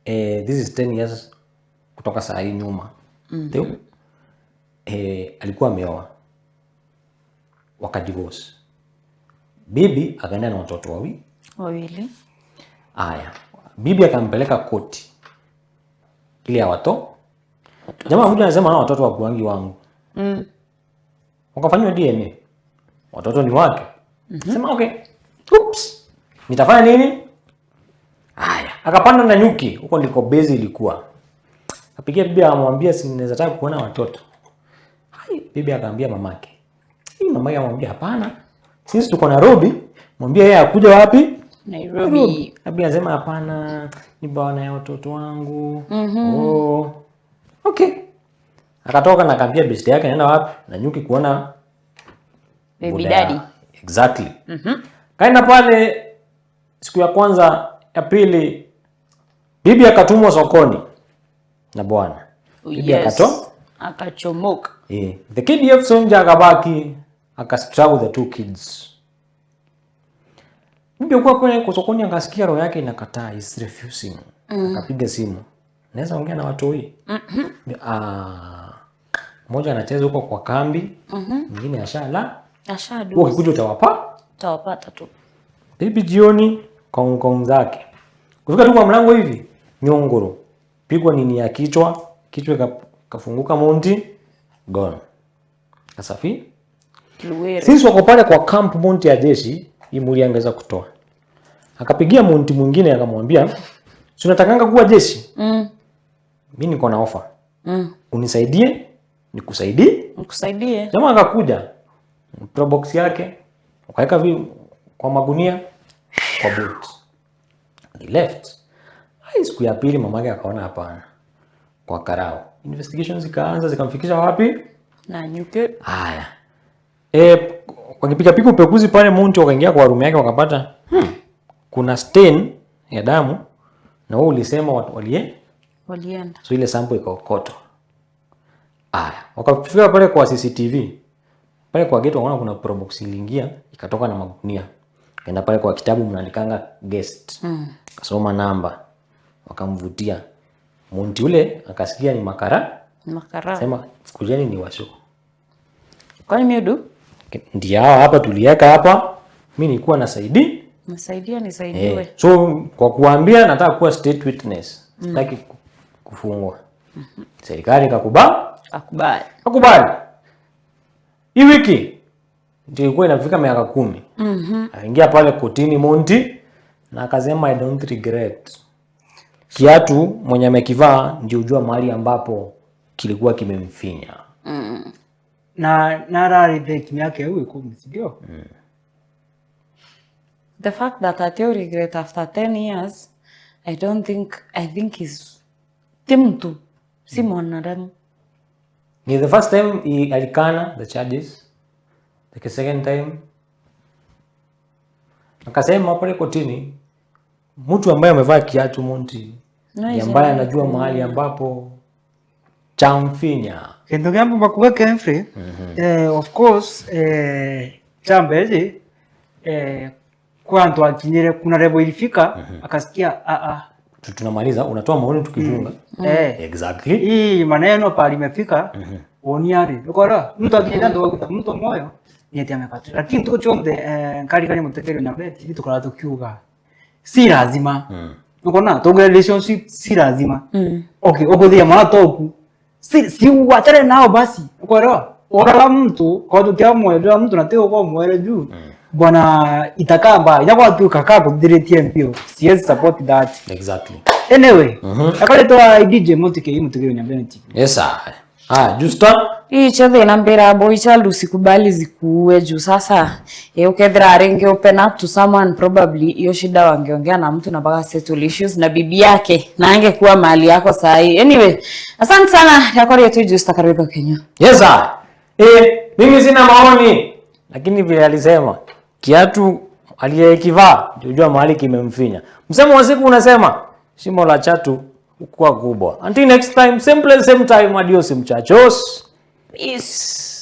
This is 10 years kutoka saa hii nyuma. Alikuwa ameoa, wakadivorce, bibi akaenda na watoto wawili. Wawili. Aya, bibi akampeleka koti ile ya watoto. Jamaa huyu anasema hao watoto wakuangi wangu. Wakafanyiwa DNA, watoto ni wake. Sema okay, oops, nitafanya nini? Aya, akapanda Nanyuki, huko ndiko base ilikuwa. Apigia bibi akamwambia, si naweza taka kuona watoto. Hai, bibi akaambia mamake. Hii mamake akamwambia hapana. Sisi tuko Nairobi, mwambie yeye akuja wapi? Nairobi. Bibi anasema hapana, ni bwana ya watoto wangu. Oh. Okay. Akatoka na akaambia best yake naenda wapi? Nanyuki kuona Baby buda. daddy. Exactly. Kaenda pale siku ya kwanza, ya pili, bibi akatumwa sokoni na bwana. Bibi akato Akachomoka. The KDF soldier akabaki akastruggle the two kids. Bibi kwa kwenye sokoni akasikia roho yake inakataa, is refusing. Akapiga simu. Naweza ongea na watoi? Ah, mmoja anacheza huko kwa kambi, mwingine ashala. Ashadu. Wewe ukikuja utawapa. Utawapata tu. Bibi jioni kong kong zake. Kufika tu kwa mlango hivi, nyongoro. Pigwa nini ya kichwa, kichwa kafunguka, monti gone. Kasafi. Luwere. Sisi wako pale kwa camp monti ya jeshi, hii mwili angeweza kutoa. Akapigia monti mwingine akamwambia, "Si unatakanga kuwa jeshi? Mimi niko na offer. Unisaidie, nikusaidie." Nikusaidie. Jamaa akakuja. Pro box yake, wakaweka kwa magunia kwa boot. They left. Ai, siku ya pili mamake akaona hapana. Kwa karao. Investigations zikaanza zikamfikisha wapi? Nanyuki. Haya. Wakipiga piga upekuzi pale Monti wakaingia kwa room yake wakapata kuna stain ya damu na wewe ulisema watu walie Walienda. So ile sample ikaokotwa. Aya, wakafika pale kwa CCTV. Pale kwa gate wakaona kuna probox iliingia ikatoka na magunia. Kaenda pale kwa kitabu mnaandikanga guest. Kasoma namba. Wakamvutia. Monti ule akasikia ni makara, Makara. sema kujeni ni washo. Kwani miudu? Ndio hawa hapa tuliweka hapa. Mimi nilikuwa nasaidi. Nasaidia nisaidiwe. So kwa kuambia nataka kuwa state witness. Sitaki kufungwa. Serikali ikakubali. Akubali. Akubali. Hii wiki ndio ilikuwa inafika miaka 10. Akaingia pale kotini Monti na akasema, "I don't regret." Kiatu mwenye amekivaa ndio ujua mahali ambapo kilikuwa kimemfinya. Na nararĩte miaka ĩyo 10, si ndio? The fact that I regret after 10 years, I don't think, I think is ti mtu, si mwanadamu. Ni the first time he alikana the charges. The second time akasema pale kotini, mtu ambaye amevaa kiatu Monti ni ambaye anajua mahali ambapo chamfinya. Kindu kia mbamba kuga Kemfrey, of course, chambeji kwa antu akinyire kuna level ilifika akasikia a a Tunamaliza, unatoa maoni tukifunga. Exactly. Hii maneno pali imefika woniari ukora mtu akinya ndo mtu moyo ni ati amekata, lakini tuko chonde nkari kari mutekero na beti tukora tukiuga si lazima ukona tuge relationship si lazima. Okay, ukuthia mwana toku si uachane nao basi, ukoelewa ora mtu kwa tutia moyo mtu nataka kwa mwele juu bwana itakaa mbaya inakuwa tu kakaa kudiretie mpio, siwezi support that. Anyway, akaletwa DJ Mutike Mutikiro nyambene TV. Yes sir. Ah, Justa. Hii chathe nambira boy child usikubali zikuue juu sasa ukethira ringi open up to someone, probably hiyo shida wangeongea na mtu na mpaka settle issues na bibi yake na angekuwa mahali yako sahi. Anyway, asante sana yakori yetu Justa, karibu Kenya. Yes sir. Mimi sina maoni. Lakini vile alisema kiatu aliyekivaa ndio jua mahali kimemfinya. Msemo wa siku unasema shimo la chatu hukuwa kubwa. Until next time, same place, same time. Adios muchachos. Peace.